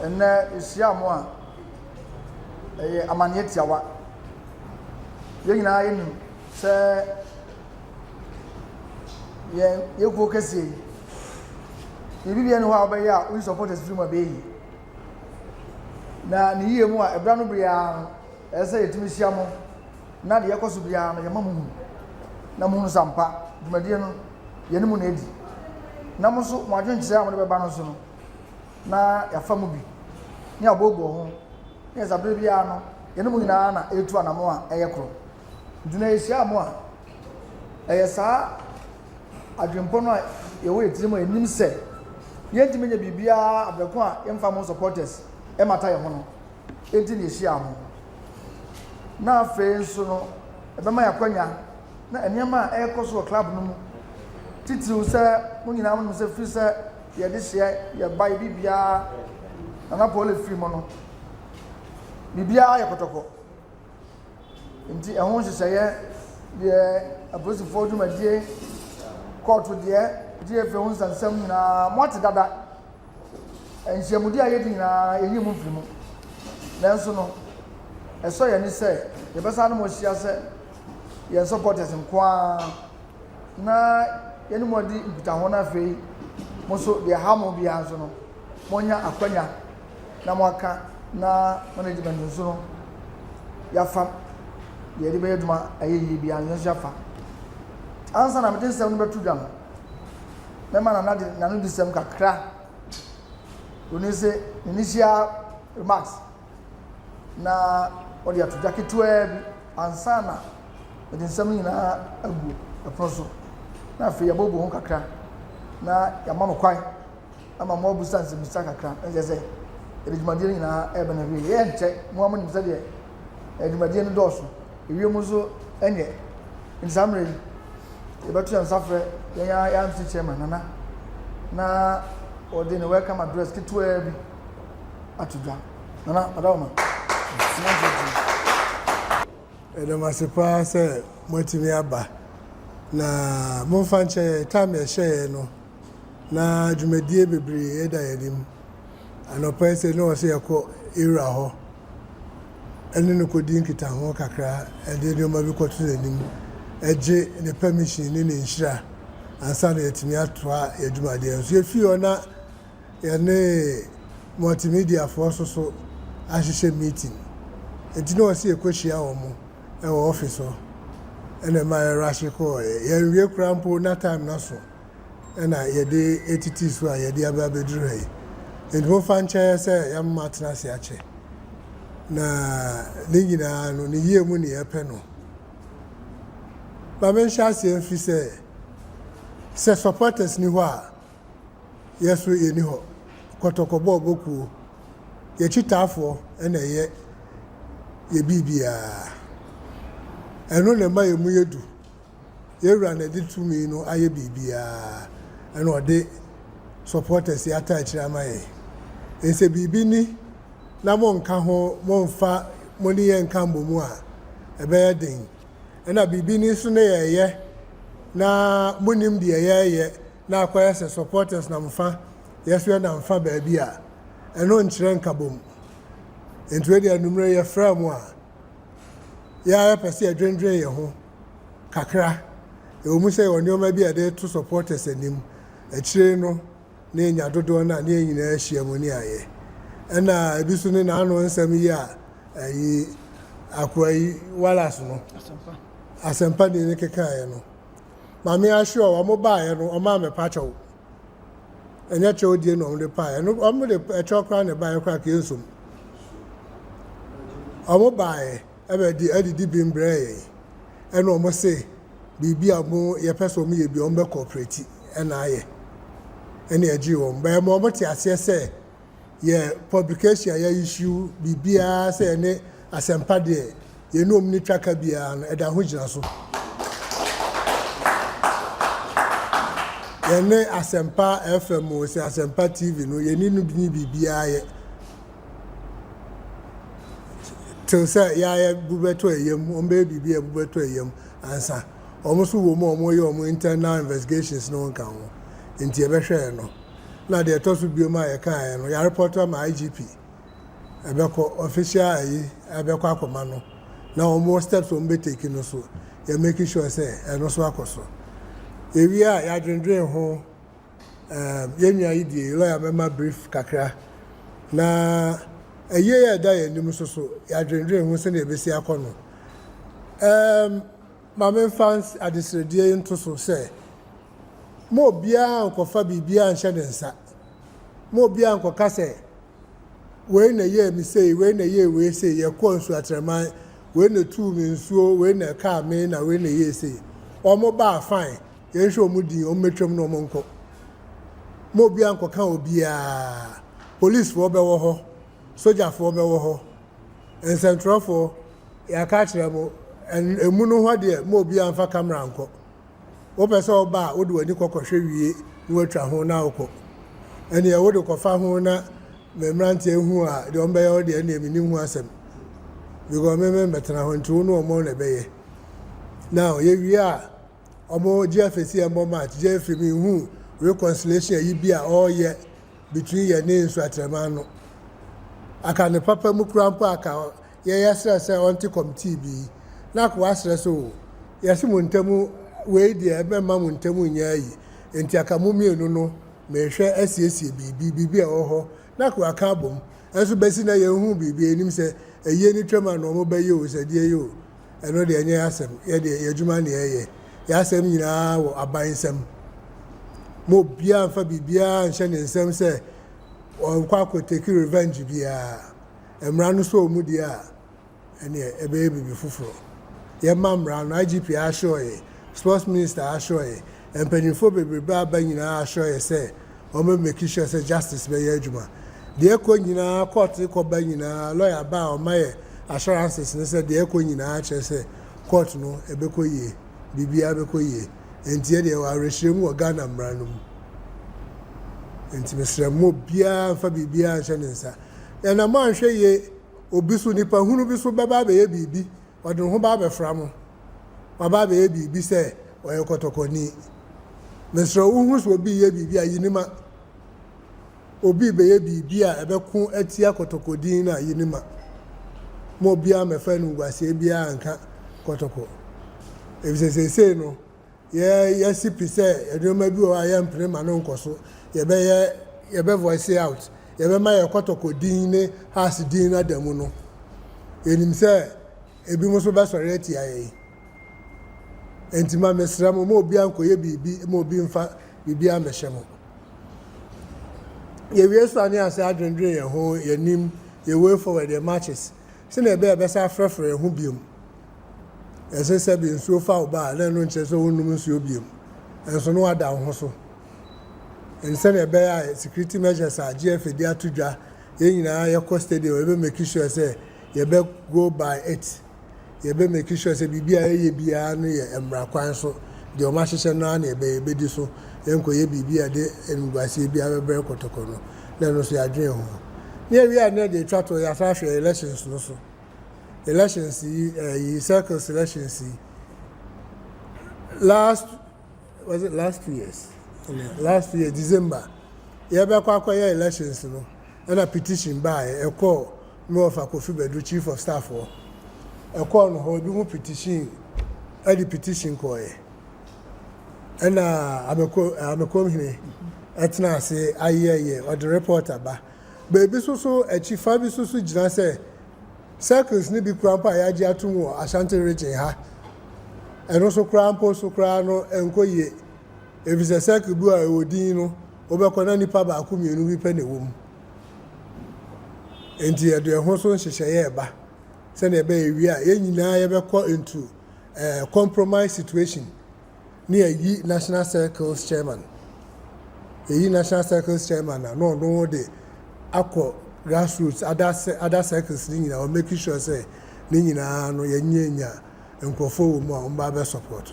Ɛnnɛ yɛhyia mo a, ɛyɛ amanneɛ tiawa. Yɛn nyinaa yɛnim sɛ yɛn yɛn kuo kɛseɛ yi, biribi biara nni hɔ a wobɛyɛ a woyi supporters firi mu a ɛbɛyɛ yie. Na ne yie mu a ɛberɛ ano biara no, ɛsɛ sɛ yɛtumi hyia mo na deɛ ɛkɔ so biara no yɛma mo hunu na mohunu sɛ ampa dwumadie no yɛne mo na ɛdi. Na mo nso mo adwenkyerɛ a mode bɛba no nso no, na yɛafa mu bi ne yɛaboaboa ho na yɛ sɛ berɛ biara no yɛne mo nyinaa na ɛretu anamo a ɛyɛ korɔ. Nti na yɛhyia mo a, ɛyɛ saa adwempɔ no a yɛwɔ yɛ tirim a yɛnim sɛ yɛntumi nyɛ biribiara abrɛ ko a yɛmfa mo supporters mmata yɛn ho no nti na yɛhyia mo. Na afei nso no, ɛbɛma yɛn akwanya na nneɛma a ɛrekɔ so wɔ club no mu, titiriw sɛ mo nyinaa monim sɛ firi sɛ yɛde hyeɛ, yɛba, yɛ biribiara, Nana Paul firi mu no, biribiara yɛ kɔtɔkɔ. Nti ɛho nhyehyɛeɛ, deɛ apolisifoɔ dwumadie, kɔɔto deɛ, GFA ho nsɛnsɛm nyinaa, moate dada. Nhyiamudi a yɛdi nyinaa, yɛnyi mu mfiri mu. Nanso no, ɛsɔ yɛn ani sɛ yɛbɛsan ne mo ahyia sɛ yɛn supporters nko ara na yɛne mo adi nkutaho na afei mo nso deɛ ɛha mo biara nso no, moanya akwanya na moaka na management nso no yɛafa deɛ yɛde bɛyɛ adwuma ɛyɛ yie biara no yɛn nso yɛafa. Ansa na mede nsɛm no bɛto dwa no, mɛma Nana de n'anodisɛm kakra, Oni se initial remarks, na ɔde ato dwa ketewaa bi ansa na mede nsɛm no nyinaa agu ɛpono so. Na afei yɛabobɔ ho kakra na yɛama mo kwan ama moabusa nsɛmmisa kakra. Na kyerɛ sɛ yɛde dwumadie no nyinaa ɛreba no awie. Yɛnkyɛ, mo ara monim sɛdeɛ dwumadie no dɔɔso. Ewiem nso nyɛ. Nti saa mmerɛ yi, yɛbɛto yɛn nsa frɛ yɛn ara yɛn MC chairman Nana na ɔde ne welcome address ketewaa bi ato dwa. Nana, ɔdawoma. Yɛda mo ase paa sɛ moatumi aba. Na momfa nkyɛ yɛn, time a ɛhyɛeɛ no, na dwumadie bebree da yɛn anim. Anɔpa yi sɛ na ɔsɛ yɛkɔ Ewura hɔ ɛne no kɔdi nkitaho kakra, ɛde nneɛma bi kɔto n'anim, ɛgye ne permission ne ne nhyira ansa na yɛatumi atoa yɛn dwumadeɛ no so. Yɛfii hɔ na yɛne multimediafoɔ nso so ahyehyɛ meeting, nti na ɔsɛ yɛkɔhyia wɔn ɛwɔ office hɔ, ɛna ɛma yɛrahye kɔɔɛ. Yɛnwie koraa mpo na time no aso. na yɛde retiti so a yɛde aba abɛduru ha yi. Enti momfa nkyɛ yɛ sɛ yɛama mo atena ase akyɛ. Na ne nyinaa no, ne yie mu ne yɛpɛ no. Ma menhyɛ aseɛ mfi sɛ, sɛ supporters ni hɔ a, yɛ so yɛni hɔ. Kɔtɔkɔ bɔɔlbɔ kuo, yɛkyitaafoɔ na ɛyɛ yɛ biribiara. Ɛno na ɛma yɛn mu yɛ du. Yɛn wura na ɛde tumi no ayɛ biribiara ɛna ɔde supporters yi ata akyire ama yɛn. Nti sɛ biribi ni na monka ho, momfa mo ne yɛn nka mmɔ mu a, ɛbɛyɛ den. Ɛna biribi ni nso ne yɛyɛ na monim deɛ yɛreyɛ na akɔyɛ sɛ supporters nam fa, yɛ nso yɛnam fa baabi a, ɛno nkyerɛ nkabom. Nti wei deɛ anwummerɛ yɛfrɛ mo a, yɛn ara yɛpɛ sɛ yɛdwendwen yɛn ho kakra. Ɛwɔ mu sɛ yɛwɔ nneɛma bi a yɛde to supporters anim, akyire no na yɛnya dodoɔ no a na yɛn nyinaa ahyia mu ne ayɛ. Ɛna ebi nso ne n'ano nsɛm yi a ɛyi akoa yi Wallace no asɛmpa ni no kekaeɛ no. Maame assure wɔn baeɛ no wɔn ammɛpa kyɛw. Ɛnyɛ kyɛw die na wɔn de paeɛ. Ɛno wɔn de ɛkyɛw koraa na ɛbaeɛ koraa kee nsom. Wɔn baeɛ ɛbɛdi ɛdidi bi mbrɛ yɛn. Ɛna wɔn se biribi a wɔn yɛpɛ sɛ wɔn yɛ bi wɔn bɛ cooperate ɛna ayɛ. Ɛna ɛgyee wɔn. Bɛyɛ ma wɔn te aseɛ sɛ yɛ publication a yɛ issue biribiara sɛ yɛne asɛmpa deɛ yɛne wɔn ni twaka biara no ɛda ho gyina so. Yɛne asɛmpa FM o sɛ asɛmpa TV no yɛne no ni biribiara yɛ till sɛ yɛayɛ bu bɛtɔ ɛyam wɔn bɛyɛ biribi a bu bɛtɔ ɛyam ansa wɔn nso wɔ mu a wɔyɛ wɔn internal investigations no nka ho nti yɛbɛhwɛ no. Na deɛ ɛtɔ so biom a yɛkaeɛ no, yɛarepɔto ama IGP. Ɛbɛkɔ official ayi ɛbɛkɔ akɔma no. Na wɔn steps wɔn bɛ take no so, yɛ make sure sɛ ɛno so akɔ so. Yɛwie a yɛadwendwen ho um, yɛn nua yi die lawyer mɛma brief kakra. Na ɛyie yɛ ɛda yɛn anim nso so, yɛadwendwen ho sɛnea ɛbɛsi akɔ no. Maame mfa adesrɛdeɛ yi nto so sɛ, mo obiara nkɔfa biribiara nhyɛ ne nsa. Mo obiara nkɔka sɛ wei na ɛyɛɛ me sei, wei na ɛyɛɛ wei sei, yɛkɔɔ Nsuatreman, wei na tuu me nsuo, wei na ɛkaa me, na wei na ɛyɛɛ sei. Wɔn baa fine, yɛnhwɛ wɔn din, wɔn mmɛtwam na wɔn nkɔ. Mo obiara nkɔka obiara. Policefoɔ bɛwɔ hɔ, sogyafoɔ bɛwɔ hɔ, nsɛntwerɛfoɔ, yɛaka akyerɛ mo, emu no hɔ deɛ, mo obiara mfa camera nkɔ. Wopɛ sɛ ɔba a, wode w'ani kɔ kɔhwɛ wie na watwa ho na wokɔ. Ɛneɛ wode kɔfa ho na me mmeranteɛ hu a, deɛ ɔmbɛyɛ wo deɛ ɛneɛ mennim ho asɛm. Because me memmɛtena hɔ nti wo ne ɔmo na ɛbɛyɛ. Now yɛwie a, ɔmo GFA si ɛmbɔ match, GFA menhu reconciliation ayi bi a ɔreyɛ between yɛ ne Nsuatreman no. Aka ne papa mu kura mpo aka yɛyɛ srɛ sɛ ɔnte committee bi na akɔ asrɛ sɛ o yɛse mo ntamu wei deɛ ɛbɛma mo ntamu nyɛ ayi nti aka mo mmienu no mehwɛ asiesie biribi biribi a ɛwɔ hɔ na akɔ aka abom ɛnso bɛsi na yɛnhu biribi anim sɛ ɛyie no twam a na ɔmo bɛyɛ o sɛ deɛ yɛ o ɛno deɛ ɛnyɛ asɛm yɛdeɛ yɛ adwuma ne yɛyɛ yɛ asɛm nyinaa wɔ aban nsɛm mo obiara mfa biribiara nhyɛ ne nsɛm sɛ ɔnkɔ akɔ take revenge biara. Mmara no so ɔmu deɛ a, ɛneɛ ɛbɛyɛ biribi foforɔ. Yɛma mmara no, IGP assure yɛ, sports minister assure yɛ, mpanyinfoɔ bebrebe aba nyinaa assure yɛ sɛ wɔn make sure sɛ justice bɛyɛ adwuma. Deɛ ɛkɔ nyinaa, court kɔba nyinaa, lawyer ba a ɔma yɛ assurances ne sɛ deɛ ɛkɔ nyinaa kyerɛ sɛ court no ɛbɛkɔ yie, biribiara bɛkɔ yie. Nti yɛ deɛ wɔ awerɛhyerɛ mu wɔ Ghana mmara no mu. Nti mesrɛ mo obiara mfa biribiara nhyɛ ne nsa. Ɛna mo anhwɛ yie, obi so nipa hunu bi so bɛba abɛyɛ biribi, ɔde ne ho ba abɛfra mo. Waba abɛyɛ biribi sɛ ɔyɛ kɔtɔkɔni. Mesrɛ wo hu sɛ obi yɛ biribi a yi ne ma. Obi bɛyɛ biribi a ɛbɛko atia kɔtɔkɔdin no a yi ne ma. Mo obiara mmɛfa animguaseɛ biara nka kɔtɔkɔ. Efisɛ seesei no, yɛ yɛsi pi sɛ nneɛma bi wɔ hɔ a yɛmpene ma no nkɔ so. Yɛbɛyɛ yɛbɛ voice out. Yɛbɛma yɛ kɔtɔkɔ din ne Hearts din no ada mu no. Yɛnim sɛ ebinom nso bɛsɔre atia yɛn. Nti ma mesrɛ mo, ma obiara nkɔyɛ biribi, ma obi mfa biribiara mmɛhyɛ mo. Yɛwie so a ne ase adwendwen yɛn ho, yɛnim, yɛ way forward, yɛ matches. Sɛnea ɛbɛyɛ yɛbɛsa afrɛfrɛ yɛn ho biom. Ɛsɛ sɛ bi nsuo fa wo ba a, na ɛno nkyerɛ sɛ wonnom nsuo biom. Ɛnso no wada wo ho so. Ɛne sɛnea ɛbɛyɛ a security measures a GFA de ato dwa, yɛn nyinaa yɛkɔ stadium, yɛbɛ make sure sɛ yɛbɛ go by it. Yɛbɛ make sure sɛ biribi a yɛyɛ biara no yɛ mmara kwan so. Deɛ wɔn ahyehyɛ no ara na yɛbɛ yɛbɛdi so. Yɛnkɔyɛ biribi a ɛde animguaseɛ biara bɛbrɛ kɔtɔkɔ no. Na ɛno nso yɛadwene ho. Ne yɛwie a na deɛ etwa to yɛasan ahwɛ elections no so. Elections yi ɛyi circles elections yi. Last was it last 2 years? Last year December yɛbɛkɔ akɔyɛ elections no ɛna petition baeɛ ɛkɔɔ me wɔfa Kofi Bɛdu chief of staff hɔ. Ɛkɔɔ no hɔ ebi mu petition ɛde petition kɔɔɛ. Ɛna Ameko Amekomhene ɛtena ase ayɛyɛ ɔde report aba. Beebi nso so akyi fa bi nso so gyina sɛ circles no bi koraa mpo a yɛagye atom wɔ Ashanti region ha. Ɛno nso koraa mpo so koraa no ɛnkɔ yie. Efisɛ circle bi a ɛwɔ din no wobɛkɔ na nipa baako mmienu bi pɛ na ɛwɔ mu. Nti yɛde ɛho so nhyehyɛeɛ ɛba sɛnea ɛbɛyɛ wie a yɛn nyinaa yɛbɛkɔ into compromise situation ne yɛyi national circles chairman. Yɛyi national circles chairman a na ɔno de akɔ grassroots other circles ne nyinaa, ɔ make sure sɛ ne nyinaa no yɛnyanya nkurɔfoɔ wɔ mu a wɔn ba abɛ support.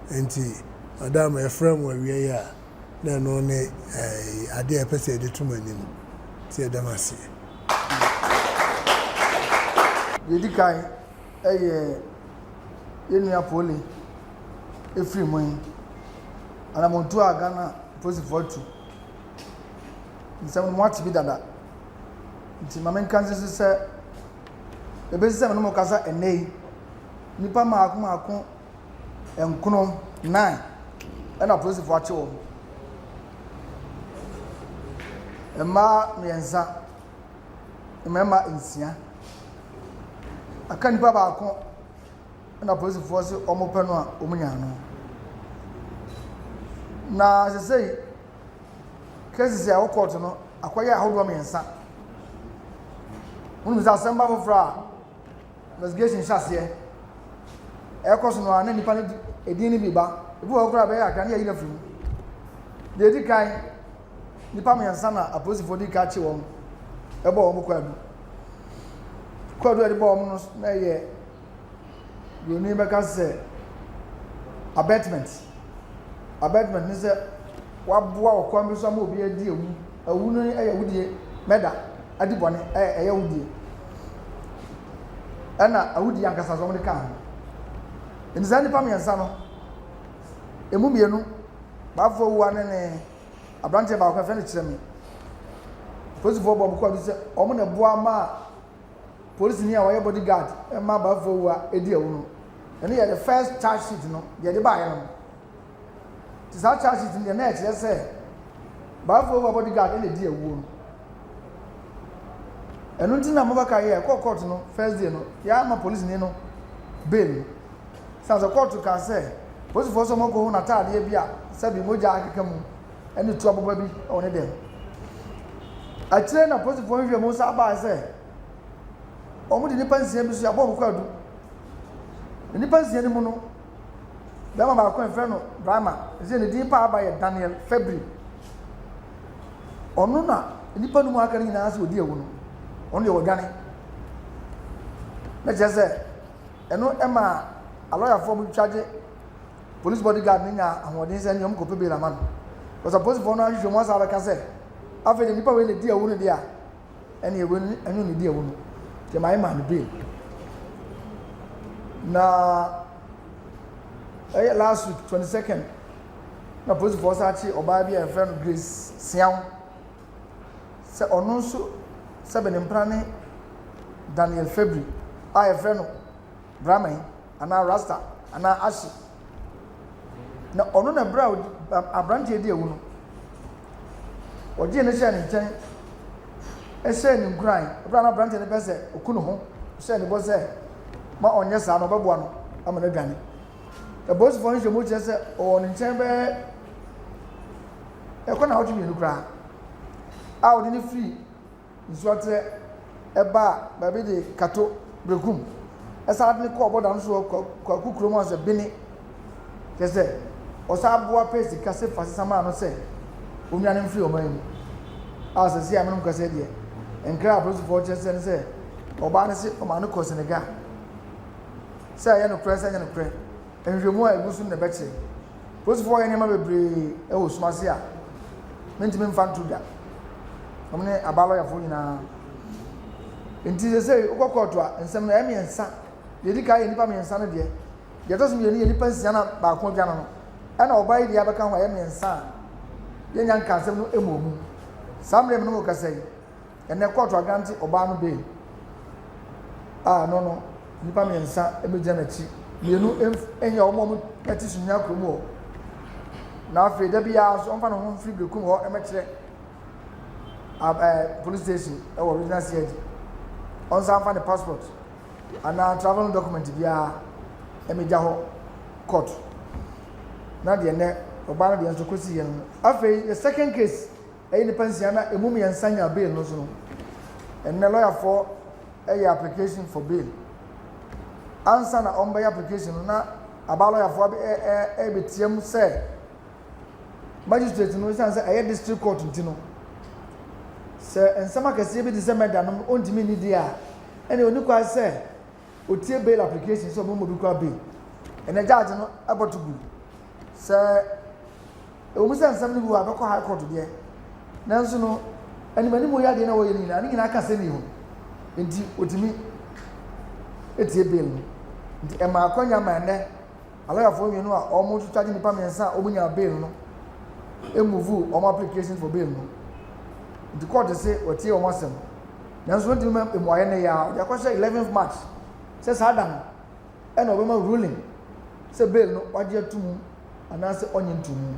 Nti madam yɛfrɛ mo awia yi a na ɛno ne adeɛ a yɛpɛ sɛ yɛde to mo anim. Nti yɛda mo ase. Deɛ ɛdi kan yɛ yɛn nua Poli efiri mu yi. Anammɔntuo a Ghana polisifoɔ atu. Nsɛm no moate bi dada. Nti ma menka nsi so sɛ, ɛbɛsi sɛ me ne mo kasa ɛnnɛ yi, nnipa mmaako mmaako nkono, nine, ɛna apolisifoɔ akye wɔn. Mmaa mmiɛnsa, mmarima nsia. Aka nipa baako ɛna apolisifoɔ se wɔpɛ no a wɔnyaa no. Na seesei cases a ɛwɔ court no akɔyɛ ahodoɔ mmiɛnsa. Wonim sɛ asɛm ba foforɔ a investigation hyɛ aseɛ ɛkɔ so no a na nipa no edin no bi ba. Ebi wɔ hɔ koraa bɛyɛ kakra ne yɛyi no afiri mu. Deɛ edi kan, nipa mmiɛnsa na apolisifoɔ di kan kye wɔn ɛbɔ wɔn kwaadu. Kwaadu a yɛde bɔ wɔn no na ɛyɛ Buroni bɛka sɛ abetment. Abetment ne sɛ waboa wɔ kwan bi so ama obi adi awu. Awu no yɛ awudie, murder, adi bɔne, ɛyɛ awudie. Ɛna awudie ankasa nso wɔde ka ho. Nti saa nnipa mmiɛnsa no, emu mmienu, Bafo Awuah ne ne aberanteɛ baako a yɛfrɛ no Kyerɛme. Polisifoɔ bɔ wɔn kwaadu sɛ wɔn na ɛboa maa polisini a ɔyɛ body guard ma Bafo Awuah di awu no. Ɛno yɛ the first charge sheet no, deɛ ɛde baeɛ no. Nti saa charge sheet no deɛ na ɛkyerɛ sɛ Bafo Awuah body guard na ɛdi awuo no. Ɛno nti na mobɛka yɛ ɛkɔɔ court no first day no, yɛama polisini no bail no. Sane sɛ court kaa sɛ polisifoɔ sɛ wɔkɔhu n'ataadeɛ bi a sɛbi mogya akeka mu ne tu aboba bi wɔ ne dɛm. Akyire na polisifoɔ nhwehwɛmu san baeɛ sɛ wɔde nnipa nsia bi so yɛabɔ wɔn kwaadu. Nnipa nsia no mu no, bɛrima baako a yɛfrɛ no Brahma, ɛsɛ ne din paa ba yɛ Daniel Febri. Ɔno na nnipa no mu aka no nyinaa sɛ ɔdi awu no, ɔno deɛ wɔdwane. Na kyerɛ sɛ ɛno maa alɔyafoɔ a wɔtwitwa gye police bodyguard no nyaa ahoɔden sɛ ɛnneɛ wɔkɔpɛ bail ama no. Because apolisifoɔ no ahwehwɛ mu asan abɛka sɛ afei deɛ nipa wei na ɛdi awu no deɛ a ɛnneɛ wei no ɛno na ɛdi awu no. Nti ɛma yɛmaa no bail. Na ɛyɛ last week 22nd na polisifoɔ san kye ɔbaa bi a yɛfrɛ no Grace Siaw sɛ ɔno nso sɛbe ne mpena ne Daniel Febri a yɛfrɛ no Brahman anaa Rasta anaa Ashe. Na ɔno na berɛ a aberanteɛ di awu no, ɔgyee no hyɛɛ ne nkyɛn hyɛɛ no nkuran berɛ a na aberanteɛ no pɛ sɛ ɔku ne ho, hyɛɛ ne bɔ sɛ ma ɔnyɛ saa na ɔbɛboa no ama no adwane. Apolisifoɔ nhwehwɛmu kyerɛ sɛ ɔwɔ ne nkyɛn bɛyɛ ɛkɔ nnawɔtwe mmienu koraa a ɔde no firi nsuaterɛ ɛbaa baabi de Kato Berekum ɛsan de no kɔɔ bɔda no so wɔ Kwaku kurom hɔ sɛ Bene kyerɛ sɛ ɔsan boa pɛ sika sɛ fa sesa maa no sɛ ɔnwane mfiri ɔman mu a sɛ sɛ amenom kasa deɛ nkra a apolisifoɔ kyerɛ sɛ ne sɛ ɔbaa no se ɔmaa no kɔɔ Senegal. Sɛ ɛyɛ nokorɛ sɛ ɛnyɛ nokorɛ, nhwehwɛmu a ɛgu so no na ɛbɛkyerɛ. Polisifoɔ yɛ nneɛma bebree wɔ sum ase a mentumi mfa nto dwa. Wɔn ne abaa lɔyafoɔ nyinaa. Nti sɛsɛi wokɔ kɔɔto a, nsɛm no ɛyɛ mmiɛnsa. Deɛ ɛdi kan yɛ nnipa mmiɛnsa no deɛ. Deɛ ɛtɔ so mmienu yɛ nnipa nsia na baako adwane no. Ɛna ɔbaa yi deɛ abɛka ho a ɛyɛ mmiɛnsa a yɛnnya nka asɛm no mmɔɔ mu. Saa mmerɛ mu no mo kasa yi, Ɛnnɛ kɔɔto agrante ɔbaa no bail a ɛno no nnipa mmiɛnsa bɛgyina n'akyi. Mmienu nyɛ wɔn a wɔte Sunyani kurom hɔ. Na afei da biara nso ɔmfa ne ho mfiri Berekum hɔ mmɛkyerɛ ab ɛɛ police station wɔ regional CID. Ɔnsan mfa ne passport anaa travelling document biara mmɛgya hɔ court. Na deɛ nnɛ ɔbaa no deɛ nso kɔsiiɛ no. Afei the second case. Ɛyɛ nnipa nsia na emu mmiɛnsa nya bail no so no, ɛnnɛ lɔyafoɔ yɛ application for bail. Ansa na wɔbɛyɛ application no, na abaa lɔyafoɔ ɛrebɛtia mu sɛ magistrate no ɛsiane sɛ ɛyɛ district court nti no, sɛ nsɛm akɛseɛ bi te sɛ murder no ɔntumi nni deɛ a, ɛnna ɔni kwan sɛ ɔtie bail application sɛ ɔbɛma obi kura bail. Ɛnnɛ judge no ɛbɔto gui sɛ Ɛwom sɛ nsɛm no bi wɔ hɔ a ɛbɛkɔ High Court deɛ, nanso no, animanimu yɛ adeɛ na wɔyɛ no nyinaa, ne nyinaa ka sɛnii ho. Nti wɔtumi tie bail no. Nti ɛmaa akwanya ma ɛnnɛ alɔyafoɔ mmienu a wɔtwitwa gye nnipa mmiɛnsa a wɔnyaa bail no move wɔn application for bail no. Nti kɔɔto se wɔatie wɔn asɛm. Nanso wɔntumi ma mmuaeɛ nnɛ yi ara. Wɔde akɔhyɛ 11th March sɛ saa da no ɛna wɔbɛma ruling sɛ bail no wagye ato mu anaasɛ ɔnye nto mu.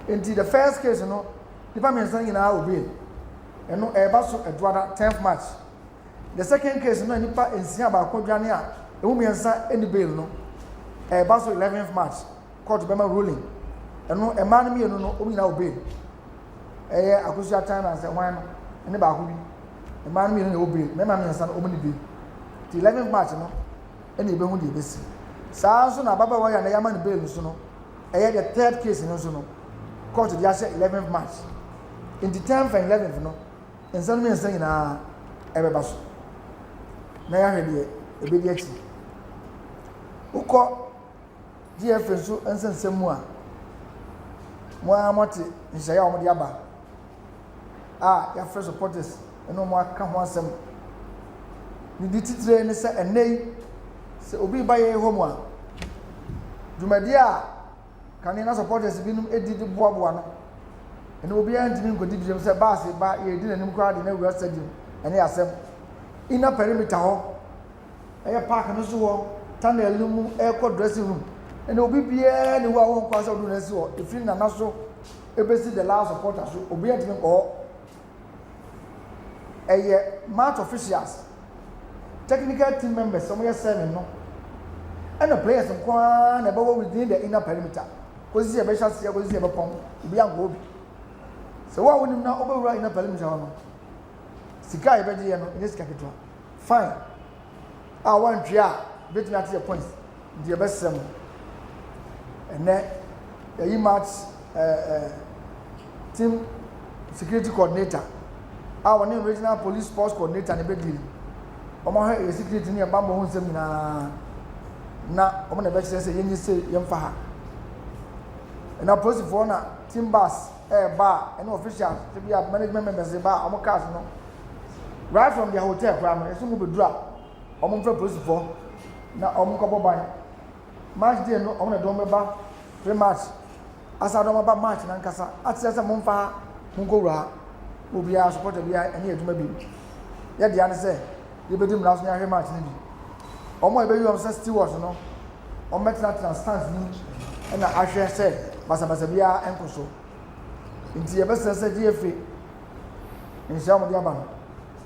Nti the first case no, nnipa mmiɛnsa no nyinaa wɔ bail. Ɛno ɛreba so Ɛdwoada 10th March. The second case no a nnipa nsia baako adwane a ɛmu mmiɛnsa nni bail no, ɛreba so 11th March. Court bɛma ruling. Ɛno mmaa no mmienu no, wɔn nyinaa wɔ bail. Ɛyɛ Akosua Tan na sɛ hwan no, ɛne baako bi. Mmaa no mmienu na ɛwɔ bail, mmarima mmiɛnsa no wɔn nni bail. Nti 11th March no ɛna yɛbɛhu deɛ ɛbɛsi. Saa nso na ababaawa yi a na yɛama no bail nso no, ɛyɛ the third case no nso no, court de ahyɛ 11th March. Nti 10th and 11th no, Nsɛm no mmiɛnsa nyinaa ɛbɛba so na yɛahwɛ deɛ ɛbɛdi akyiri. Wokɔ GFA nso nsɛnsɛm mu a, mo ara moate nhyehyɛeɛ a wɔde aba a yɛafrɛ supporters ne wɔn aka ho asɛm. Ne di titire ne sɛ ɛnnɛ yi, sɛ obi ba yɛn hɔ mu a, dwumadie a Kane na supporters binom di de boaboa no. Ɛnna obiara ntumi nkɔdi biom sɛ baase ba yɛredi n'anim koraa de no awura stadium. Ɛno yɛ asɛm. Inner perimeter hɔ, ɛyɛ park no so hɔ, tunnel no mu ɛrekɔ dressing room. Ɛnna obi biara ne hɔ a wɔnkɔ asɛ ɔdo no asi hɔ. Ɛfiri nana so ɛbɛsi the last supporter so, obiara ntumi nkɔ hɔ. Ɛyɛ match officials, technical team members a wɔyɛ seven no, ɛna players nko ara na ɛbɛwɔ within the inner perimeter. Kɔsi sɛ yɛbɛhyɛ aseɛ, kɔsi sɛ yɛbɛpɔn, obi ankɔ hɔ bi. Sɛ wo a wonim na wobɛwura inner perimeter hɔ no, sika a yɛbɛgye yɛ no, ɛnyɛ sika ketewa. Fine. A wɔntwe a, bɛtumi ate yɛ points. Nti yɛbɛsrɛ mo, ɛnɛ yɛyi match ɛɛ eh, team security coordinator a wɔne regional police sports coordinator na ɛbɛdi wɔn ahwɛ yɛ security ne yɛ bammɔ ho nsɛm nyinaa na wɔn na ɛbɛkyerɛ sɛ yɛnyi se yɛmfa ha. Ɛna polisifoɔ na team bus ɛɛba a ɛne officials ebi a management members ba a wɔn cars no right from their hotel koraa no yɛsɛ wɔn bɛduru a wɔn mfrɛ polisifoɔ na wɔn nkɔbɔ ban. Match day no wɔn na ɛde wɔn bɛba pre match asa de wɔn aba match nankasa akyerɛ sɛ momfa ha monkɔwura ha obiara supporter biara ɛne adwuma bi yɛ dea ne sɛ yɛbɛdi mmara so na yɛahwɛ match no bi wɔn a yɛbɛyi wɔn sɛ stewards no wɔn bɛtenatena stands no mu ɛna ahwɛ sɛ basabasa biara nkɔ so nti yɛbɛsrɛ sɛ GFA nhyia wɔn de aba no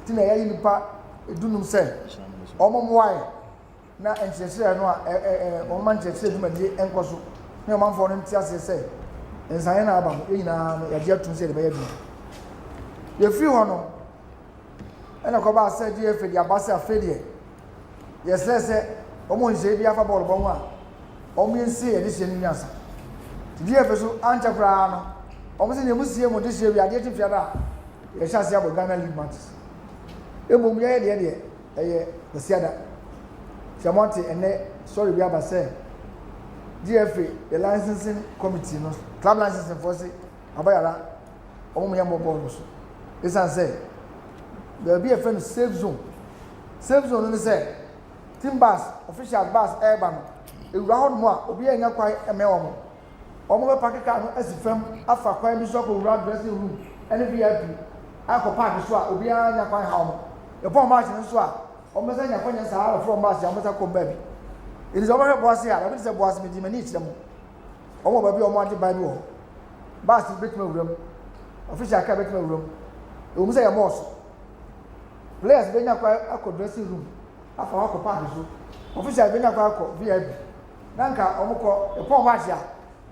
ti na yɛayi nipa edunum sɛ wɔn mmoa yɛ. na nkyerɛkyerɛ no a ɛ ɛ ɛ wɔma nkyerɛkyerɛ dwumadie nkɔ so na ɔmanfoɔ no nte aseɛ sɛ nsaeɛ no a aba no yɛn nyinaa no yɛagye atum sɛ yɛde bɛyɛ adwuma. Yɛfiri hɔ no ɛna kɔbaa sɛ GFA de aba sɛ afei deɛ yɛsrɛ sɛ wɔn nhyehyɛeɛ bi afa bɔɔlobɔ ho a wɔn yɛnsie yɛde hyɛ no nyansa. Nti GFA so ankyɛ koraa no wɔn sɛ deɛ mo sie mo de hyɛ wie adeɛ kye fiada a yɛhyɛ aseɛ abɔ Ghana League matches. Mmom yɛyɛ deɛ deɛ Ɛyɛ Kwasiada. Sɛ moate ɛnnɛ story bi aba sɛ GFA, the licensing committee no, club licensing foɔ se Abayara wɔn mo yɛ mmɔ bɔɔl no so. Ɛsiane sɛ baabi a yɛfrɛ no safe zone. Safe zone no ne sɛ team bus, official bus ɛreba no, ewura hɔ nom a obiara nya kwan mmɛn wɔn. Wɔbɛpake kaa no asi fam afa kwan bi so akɔwura dressing room ne VIP akɔ park so a obiara nnya kwan haw wɔn. Yɛpɔn match no nso a, wɔbɛsan anya kwan saa ara bɛfrɛ wɔn bus a wɔbɛsan kɔ wɔn baabi. Enti sɛ wɔbɛhwɛ Boase a, baabi te sɛ Boase, mede m'ani rekyerɛ mo. Wɔwɔ baabi a wɔagye ban bi wɔ hɔ. Bus bɛtumi awura mu. Official car bɛtumi awura mu. Ɛwɔ mu sɛ yɛ mɔɔso. Players bɛnya kwan akɔ dressing room afa hɔ akɔ park so. Officials bɛnya kwan akɔ VIP. Na nka wɔn kɔ ɛpɔn match a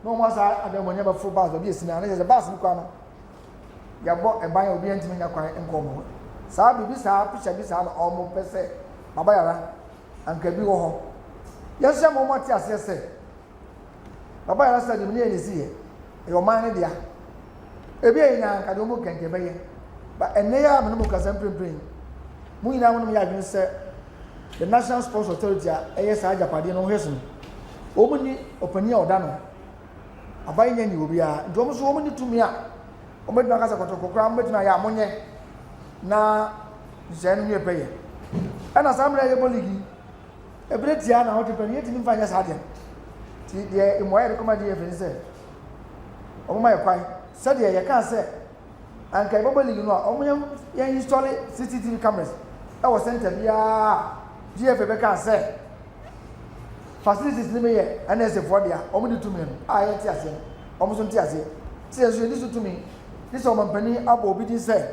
na wɔn asa adan wɔn ani abɛforo bus baabi esi na ne sɛ bus no kwan no yɛbɔ ɛban a obiara ntumi nya kwan nkɔ wɔn hɔ saa biribi saa picture bi saa na wɔn pɛ sɛ baba yara anka bi wɔ hɔ yɛsɛ mo wɔn ate aseɛ sɛ baba yara stadium ne yɛ na esi yɛ ɛyɛ ɔman no dea ebi yɛ nyinaa nka deɛ wɔn kɛnkɛn bɛyɛ ba ɛnɛ yɛ a mo ne mo kasa mprempren mo nyinaa mo ne mo yɛ adwene sɛ. The National Sports Authority a ɛyɛ saa agyapadeɛ no ho hwɛso no, wɔn nni ɔpanin a ɔda no. Aban nyɛ nyi obiara. Nti wɔn nso wɔn nni tumi a wɔbɛtumi aka sɛ kɔtɔkɔ koraa wɔbɛtumi ayɛ a monyɛ na nhyehyɛeɛ no nwie pɛyɛ. Ɛna saa mmerɛ a yɛbɔ league yi, ɛberɛ tiaa na wɔtwe pɛ no yɛntumi mfa nyɛ saa deɛ no. Nti deɛ mmuaeɛ yɛde kɔma GFA ne sɛ wɔn ma yɛ kwan sɛdeɛ yɛkaa sɛ. Anka yɛbɛbɔ league no a, wɔn yɛn yɛn install CCTV cameras ɛwɔ center biara a GFA bɛka sɛ facilities no bi yɛ NSA foɔ dea, wɔn de tumi no a yɛte aseɛ no, wɔn nso nte aseɛ. Sɛ yɛn nso yɛdi so tumi, gye sɛ ɔmampanin abɔ obi din sɛ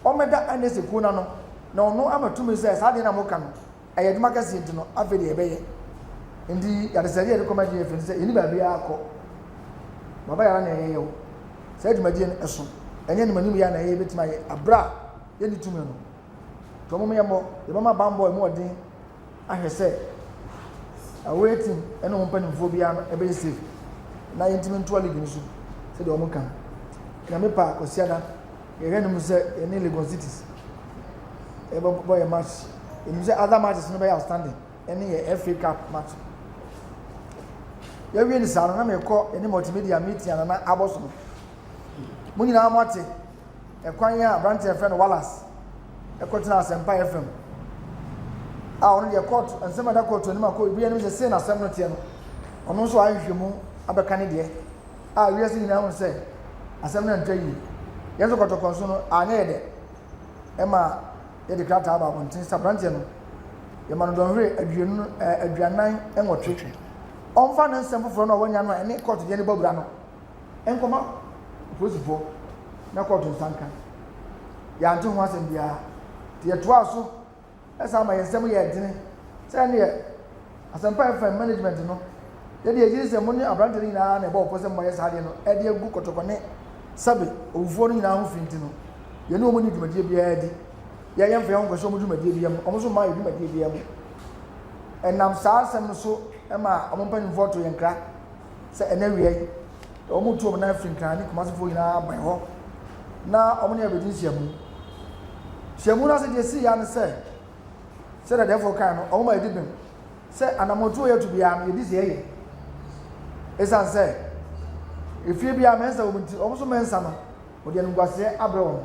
ɔmmɛda NSA kuo no ano na ɔno ama tumi sɛ saa adeɛ no a moka no ɛyɛ adwuma kɛseɛ nti no afei deɛ yɛbɛyɛ. Nti adesrɛdeɛ a yɛde kɔma GFA ne sɛ yɛnni baabiara kɔ. Baba yara na ɛyɛ o. Saa dwumadie no ɛso. Ɛnyɛ animanim yɛ a na ɛyɛ yɛbɛtumi ayɛ aberɛ a yɛnni tumi no. Nti wɔn yɛmmɔ, yɛbɛma bammɔ a ɛmu ɔden ahwɛ sɛ away team ne wɔn mpanimfoɔ biara no ɛbɛyɛ safe na yɛntumi ntoa league no so sɛdeɛ wɔn ka no. Nyame pa a Kwasiada yɛhwɛ no mu sɛ yɛne Legon Cities ɛbɛbɔ yɛ match. Yɛnim sɛ other matches no bɛyɛ outstanding ɛne yɛ FA Cup match. Yɛwie no saa no na mekɔ yɛne multimedia meeting a Nana abɔ so no. Mo nyinaa mo ate ɛkwan a aberanteɛ a yɛfrɛ no Wallace ɛkɔtena Asɛmpa FM a ɔno deɛ court nsɛm a ɛda court anim a kɔ ebi anim sɛ sei na asɛm no teɛ no ɔno nso ahwehwɛ mu abɛka ne deɛ a wiase nyinaa hu sɛ asɛm no antwa yie yɛn nso kɔtɔkɔ nso no anyɛ yɛ dɛ ɛma yɛde krataa ba abɔnten sɛ aberanteɛ no yɛma no dɔnhwere aduonu ɛɛ 48 ɔmfa ne nsɛm foforɔ no a wanya no a ɛne court deɛ no bɔ abira no nkɔma apolisifoɔ na kɔɔto nsa nka. Yɛante ho asɛm biara. Nti yɛtoaa so san ma yɛn nsɛm yɛɛ dene sɛ ɛneɛ Asɛmpa FM management no, yɛde yɛgye di sɛ mo ne aberanteɛ no nyinaa na ɛbɔ ɔpɔ sɛ moayɛ saa adeɛ no de agu kɔtɔkɔ ne sɛbe owufoɔ no nyinaa ho fi nti no, yɛne wɔn nni dwumadie biara di. Yɛn yɛmfa yɛn ho nkɔhyɛ wɔn dwumadie biara mu, wɔn nso mma yɛn dwumadie biara mu. Ɛnam saa asɛm no so ma wɔn mpanimfoɔ too yɛn nkra sɛ ɛnnɛ awia yi, wɔretu wɔn nan afiri Nkran ne Kumasefoɔ nyinaa aba hɔ na wɔn ne abɛdi nhyiamu. Nhyiamu no ase deɛ ɛsii ya ne sɛ, sɛdeɛ dɛfoɔ kae no, wɔn ma yɛdi bem sɛ anammɔntuo yɛtu biara no yɛdi sɛ yɛyɛ. Ɛsiane sɛ efie biara mɛnsa wɔ mu nti, wɔn nso mɛnsa no Wɔde animguaseɛ abrɛ wɔn.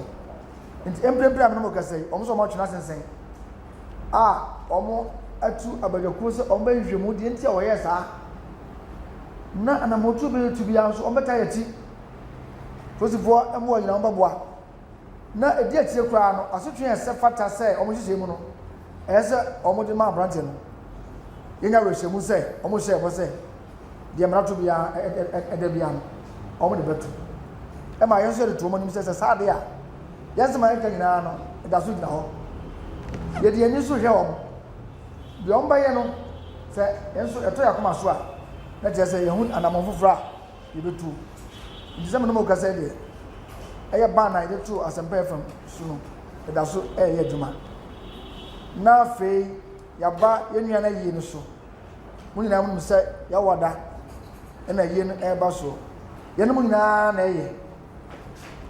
Nti mprempren a me ne mo rekasa yi, wɔn nso wɔatwe no asensɛn a wɔatu abadwakuo sɛ wɔbɛyɛ nhwehwɛmu deɛ nti a wɔyɛɛ saa. Na anammɔntuo bɛyɛ tu biara nso wɔbɛtaa yɛn akyi. Polisifoɔ mmoa nyinaa wɔbɛboa. Na ɛdi akyire koraa no, asotwe a ɛsɛ fata sɛ wɔn nhyehyɛe mu no, ɛyɛ sɛ wɔde ma aberanteɛ no. Yɛnya awerɛhyɛmu sɛ wɔhyɛɛ bɔ sɛ deɛ mmara to biara ɛda biara no, wɔde bɛto. Ɛma yɛn nso yɛde to wɔn anim sɛ sɛ saa adeɛ a yɛn nsɛm a yɛka nyinaa no ɛda so gyina hɔ. Yɛde yɛn ani nso hwɛ wɔn. Deɛ wɔn bɛyɛ no, sɛ yɛn nso ɛtɔ yɛn akoma so a, na kyerɛ sɛ yɛho anammɔn foforɔ a yɛbɛtu. Nti sɛ me ne mo kasa yi deɛ, ɛyɛ ban a yɛde too Asɛmpa FM so no, ɛda so ɛreyɛ adwuma. Na afei yɛaba yɛn nua no ayie no so. Mo nyinaa monim sɛ Yawada na ayie no ɛreba soɔ. Yɛne mo nyinaa na ɛyɛ.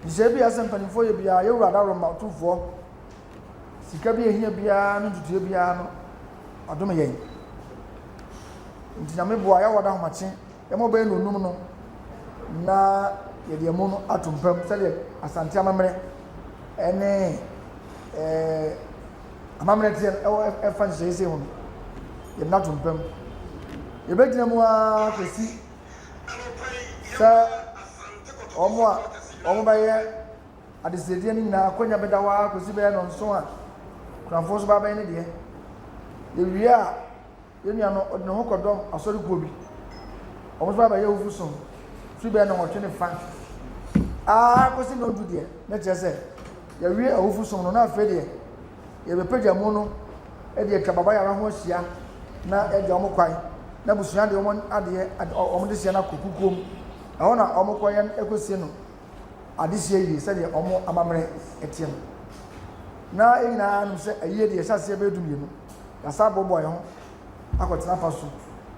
Nhyehyɛeɛ bi a ɛsɛ mpanimfoɔ yɛ biara, yɛwura Adaworoma Otumfoɔ, sika bi a ɛhia biara ne ntutuiɛ biara no, wadome yɛn. Nti Nyame boa Yawada ahomakye Yɛma ɔbɛyɛ nonum no na yɛde ɛmo no ato mpa mu sɛdeɛ Asante amammerɛ ne ɛɛ amammerɛ teɛ no ɛwɔ ɛfa nhyehyɛeɛ sei ho no, yɛde no ato mpa mu. Yɛbɛgyina mu ara kɔsi sɛ wɔn a wɔbɛyɛ adesrɛdeɛ no nyinaa akwannya bɛda hɔ ara kɔsi bɛyɛ nnɔnson a kunafoɔ nso ba abɛyɛ ne deɛ. Yɛwie a, Yɛn nua no, ɔde ne ho kɔdɔm asɔre kuo bi. Wɔn nso ba bɛyɛ awufo som firi bɛyɛ nnɔnwɔtwe ne fa ara kɔsi nnɔndu deɛ, na kyerɛ sɛ yɛawie awufo som no, na afei deɛ yɛbɛpagya mu no de atwa Baba Yara ho ahyia na yɛagya wɔn kwan, na abusua de wɔn adeɛ, wɔn dehyeɛ no akɔ kukuo mu. Ɛhɔ na wɔkɔyɛ no kɔsie no adehyeɛ yie sɛdeɛ wɔn amammerɛ teɛ no. Na yɛn nyinaa nim sɛ ayie deɛ ɛhyɛ aseɛ bɛyɛ 12. Yɛasan aboaboa yɛn ho akɔtena fa so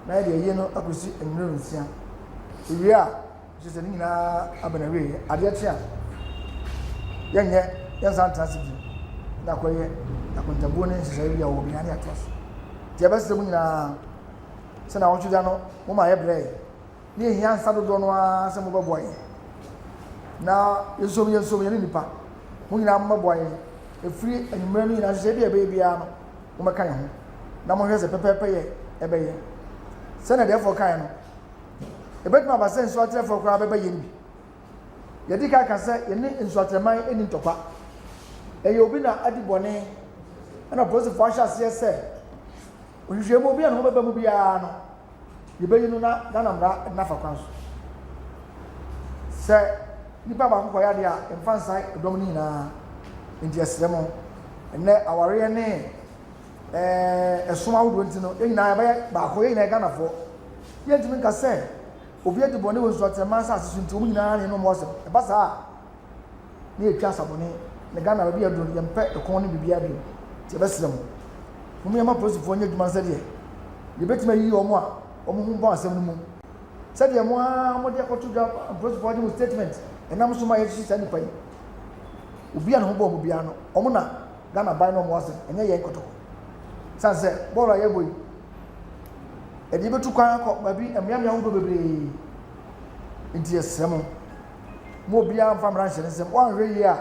na yɛde ayie no akɔsi anwummerɛ nsia. Yɛwie a, kyerɛ sɛ ne nyinaa aba n'awieeɛ. Adeɛ kye a, yɛnyɛ yɛnsan ntena ase bio na akɔyɛ akontabuo ne nhyehyɛeɛ bi a wɔwɔ biara ne yɛatoa so. Nti yɛbɛsrɛ mo nyinaa sɛ naawɔtwe da no moma yɛbrɛɛ ne yɛhia nsa dodoɔ no ara sɛ mobɛboa yɛn na yɛnsom yɛnsom yɛne nnipa mo nyinaa mommɛboa yɛn ɛfiri anwummerɛ no nyinaa nhyehyɛeɛ bi a ɛbɛyɛ biara no mommɛka yɛn ho na monhwɛ sɛ pɛpɛɛpɛ yɛ ɛbɛyɛ sɛnea deɛfoɔ kaeɛ no ɛbɛtumi aba sɛ nsuo akyerɛfoɔ koraa bɛbɛ yɛn bi. Yɛadi kan aka sɛ yɛne nsuatreman nni ntɔkwa. Ɛyɛ obi na adi bɔne ɛna apolisifoɔ ahyɛ aseɛ sɛ nhwehwɛmu obi a ne ho bɛba mu biara no yɛbɛyi no na Ghana mmara de no afa kwan so. Sɛ nipa baako kɔyɛ adeɛ a mfa nsan dɔm no nyinaa. Nti yɛsrɛ mo ɛnɛ awareɛ ne ɛɛ ɛsom ahodoɔ nti no yɛn nyinaa yɛbɛyɛ baako yɛn nyinaa yɛ Ghanafoɔ. Yɛntumi nka sɛ obi adi bɔne wɔ nsuatɛmma asase so nti wɔn nyinaa na yɛne wɔn asɛm. Ɛba saa a, na yɛtwa asabɔne. Na Ghana baabi a yɛaduru no, yɛmpɛ ɛko ne biribiara bio. Nti yɛbɛsrɛ mo, mom yɛmma apolisifoɔ nyɛ adwuma no sɛdeɛ yɛbɛtumi ayiyi wɔn a wɔn ho bɔ asɛm no mu. Sɛdeɛ mo ara mode akɔto dwa, apolisifoɔ agye mo statement, ɛnam so ma yɛahyehye saa nnipa yi. Obi a ne ho bɔ wɔn biara no, wɔn na Ghana ban ne wɔn asɛm, ɛnyɛ yɛn kɔtɔkɔ. Sane sɛ bɔɔlo a yɛbɔ yi, Ɛde yɛbɛtu kwan akɔ baabi mmeammea ahodoɔ bebree. Nti yɛsrɛ mo, mo obiara mfa mmara nhyɛ ne nsam. Woanhwɛ yie a,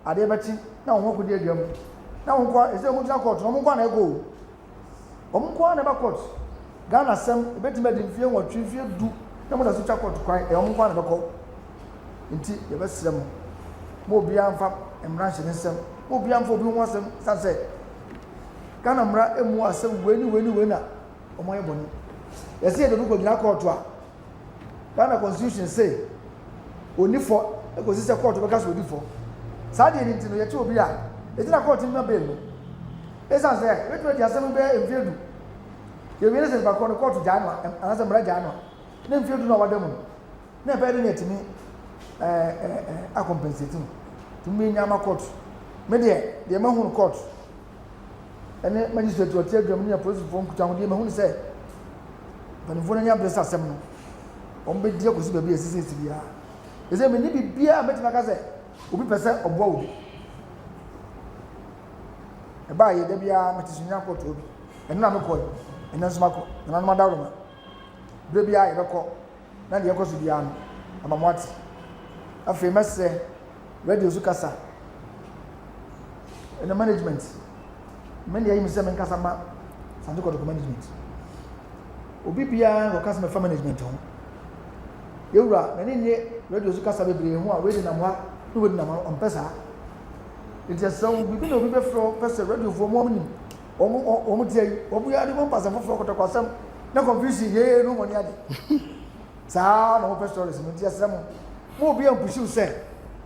adeɛ bɛkye na wo ho akɔdi adwa mu. Na wo nko ara, ɛsɛ wɔn gyina court no, wɔn nko ara na ɛkɔ o. Wɔn nko ara na ɛba court. Ghana asɛm, ɛbɛtumi adi mfeɛ nwɔtwe, mfeɛ du na mo da so twa court kwan, ɛyɛ wɔn nko ara na ɛbɛkɔ. Nti yɛbɛsrɛ mo, mo obiara mfa mmara nhyɛ ne nsam. Mo obiara mfa obi ho asɛm, sane sɛ Ghana mmara mmu asɛm wei ne wei ne wei na wɔn ayɛ bɔne. Yɛsɛ yɛde obi kɔgyina kɔɔto a, Ghana constitution se ɔnni fɔ kɔsi sɛ kɔɔto bɛka sɛ ɔdi fɔ. Saa deɛ no nti no yɛkye obi a, ɛgyina kɔɔto no ma bail no. Ɛsiane sɛ yɛbɛtumi adi asɛm no bɛyɛ mfeɛ du. Yɛwie no sɛ nipa korɔ no kɔɔto gyaa no a, anaasɛ mmara gyaa no a, na mfeɛ du no a wada mu no, na ɛbɛyɛ dɛ na yɛatumi ɛɛ akɔmpɛnsati no. Nti mo yɛnya ama court. Me deɛ, deɛ mahu no court ɛne magistrate ɔte adwam ne apolisifoɔ nkutahodie mahu no sɛ mpanimfoɔ no ani abere sɛ asɛm no wɔn bɛdi akɔsi baabi a ɛsɛ sɛ ɛsi biara. Ɛsɛ menni biribiara a mɛtumi aka sɛ obi pɛ sɛ ɔboa obi. Ɛbaa yɛ da biara mete so nya court hɔ bi. Ɛno na mekɔe, ɛnɛ nso makɔ. Nananom adaworoma. Berɛ biara yɛbɛkɔ. na deɛ ɛkɔ so biara no, ama moate. Afei mɛsrɛ radio so kasa ɛna management. Me deɛ ayi me sɛ menkasa ma Asante Kɔtɔkɔ management. Obi biara nkɔka sɛ mɛfa management ho. Yɛwura n'ani nye radio so kasa bebree ho a wei de nam ha na wei de nam ha ɔmpɛ saa. Nti ɛsrɛ wo biribi na obi bɛfrɛ wo pɛ sɛ radiofoɔ mo nim wɔn wɔn ti ayi wɔn yɛ ade wɔn pasa foforɔ kɔtɔkɔ asɛm na confusion yee no wɔn ani agye saa na wɔn pɛ stories no nti ɛsrɛ mo mo obi ampusiw sɛ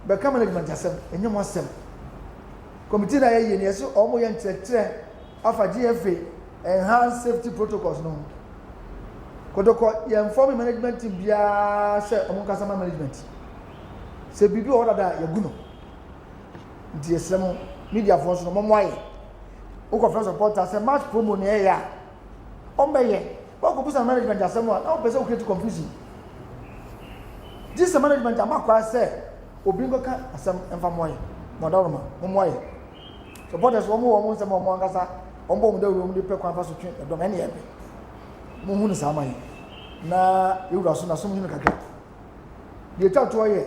bɛka management asɛm ɛnyɛ mo asɛm committee na yɛyɛ ni ɛsɛ wɔn yɛ nkyerɛkyerɛ afa GFA enhanced safety protocols no ho kɔtɔkɔ yɛn form management team biara sɛ wɔn nkasa ma management sɛ biribi wɔ hɔ dada a yɛgu no. Nti yɛsrɛ mo mediafoɔ nso no mommoa yɛn. Wokɔfrɛ supporter sɛ match promo na ɛyɛ a ɔmbɛyɛ. Woakɔbisa management asɛm a na wopɛ sɛ wo create confusion. Gye sɛ management ama kwan sɛ obi nkɔka asɛm mfa mmoa yɛn. Mo adaworoma, mommoa yɛn. Supporters wɔn wɔ wɔn nsɛm a wɔn ankasa wɔn bɔ wɔn dawuro wɔn de pɛ kwan fa so twe ɛdɔm ɛne yɛpɛ. Monhu no saa ma yɛn. Na yɛwura so na som hunu kakra. Deɛ ɛtwa toɔ yɛ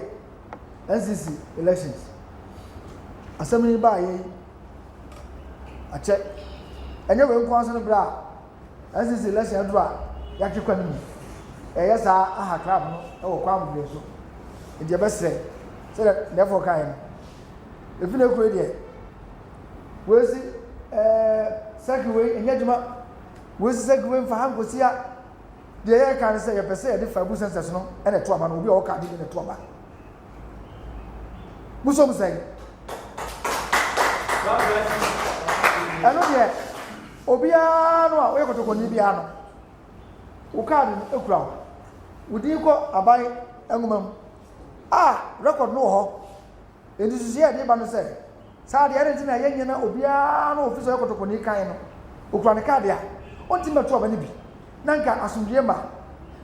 NCC elections. Asɛm yi baeɛ yi akyɛ. Ɛnyɛ wei nko ara nso ne berɛ a NCC election aduru a yɛatwe kwan mu. Ɛyɛ saa aha club no wɔ kwan bebree so. Nti yɛbɛsrɛ sɛdeɛ nɛɛfoɔ kaeɛ no, ɛfi na ekuro yi deɛ wei si ɛɛ sɛki wei ɛnyɛ adwuma, wei si sɛki wei mfa ha nkɔsi ha. Deɛ yɛreka ne sɛ yɛpɛ sɛ yɛde fabu census no na ɛto aba no, obi a ɔwɔ kaade bi na ɛto aba. Musom sɛn? Ɛno deɛ obiara no a woyɛ kɔtɔkɔni biara no, wo kaade no ekura wo. Wo din kɔ aban nwoma mu a record no wɔ hɔ. Enti nsusuiɛ a ɛde ba ne sɛ, saa adeɛ adɛn nti na yɛnyɛ na obiara no ofi sɛ ɔyɛ kɔtɔkɔni kan no, okura ne kaade a, ɔntumi mmɛto aba no bi, na nka asomdwoeɛ mma.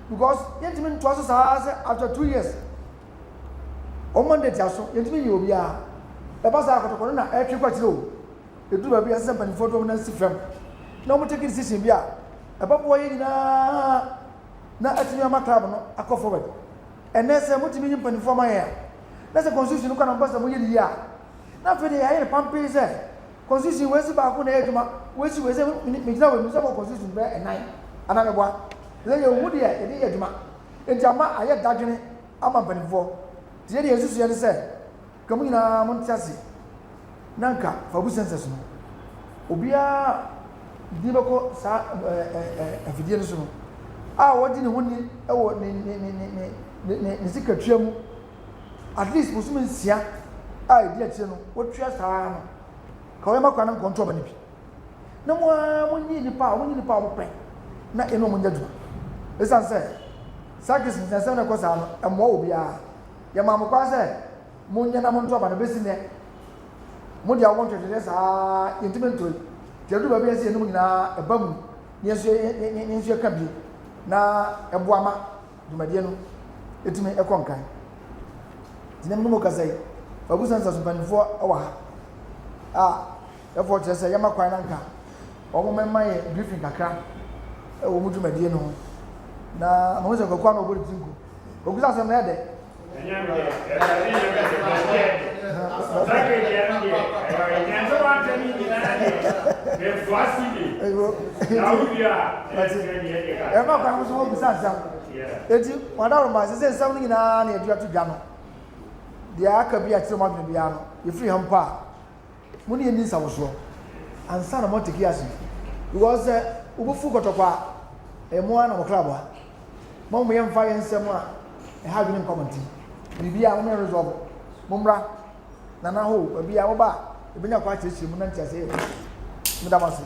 Because yɛntumi ntoa so saa sɛ after 2 years, wɔn mandate aso, yɛntumi nyi obiara. Ɛba saa kɔtɔkɔ no na ɛretwe kɔ akyire o. Ɛduru baabi a ɛsɛ sɛ mpanimfoɔ de wɔn nan si fam na wɔn take decision bi a ɛbɛboa yɛn nyinaa na atumi ama club no akɔ forward. Ɛnnɛ sɛ motumi yi mpanimfoɔ ma yɛn a, na sɛ constitution no kɔ na mopɛ sɛ moyɛ no yie a, na afei deɛ yɛayɛ no pampee sɛ constitution wei si baako na ɛyɛ adwuma, wei si wei sɛ megyina wei mu sɛ mɔ constitution bɛyɛ ɛnan anaa meboa. Sɛ yɛhu deɛ yɛde yɛ adwuma. Enti ama ayɛ dadwene ama mpanimfoɔ. Nti yɛdeɛ yɛn nsusuiɛ ne sɛ, nka mo nyinaa monte ase na nka Fabu census no, obiara din bɛkɔ saa afidie no so no, a wɔgye ne ho ni wɔ ne ne ne ne ne ne ne sikatua mu, at least bosome nsia a ɛdi akyire no, wɔtua saa no, ka wɔyɛ ma kwan no nkɔnto aba no bi. Na mo ara monyi nnipa a wɔnyi nnipa a wɔpɛ na ɛne wɔn nyɛ adwuma. Ɛsiane sɛ saa case nsɛnsɛm na ɛkɔ saa no, ɛmmoa obiara. Yɛmaa mo kwan sɛ monyɛ na monto aba no bɛsi nnɛ. Mo deɛ wɔn twɛtwɛtwɛ saa yɛntumi ntoe. Nti ɛduru baabi a ɛsɛ yɛn nyinaa ɛba mu na yɛn nso yɛn nso yɛka bi na ɛboa ma dwumadie no ɛtumi ɛkɔ nkan. Nti na mu kasa yi, Fabu Census mpanimfoɔ wɔ ha a ɛfoɔ kyerɛ sɛ yɛma kwan na nka wɔn mɛma yɛ briefing kakra ɛwɔ mu dwumadie no ho. Na mo sɛ kwaku ano ɔbɔ ne ti nku. Kwaku sɛ asɛm no yɛ dɛ. Ɛma kwan so wɔbisa nsɛm. Eti wadaroma sɛ sɛ nsɛm no nyinaa na yɛde ato dwa no. Deɛ aka bi a kyerɛ mu adwene biara no, yɛfiri ha mpo a, mo ne yɛn nni nsawosoɔ ansa na mo ateki ase. Because sɛ wobɛfu kɔtɔkɔ a, ɛyɛ mo ara na mo kra boa. Mo mo yɛmfa yɛn nsɛm a ɛha adwene nkɔ abɔnten. Biribiara mo yɛn resolve. Mo mmra nana hɔ baabi a moba a, ebɛnya kɔ akyerɛkyerɛ mu na nteaseɛ yɛ. Meda mo ase.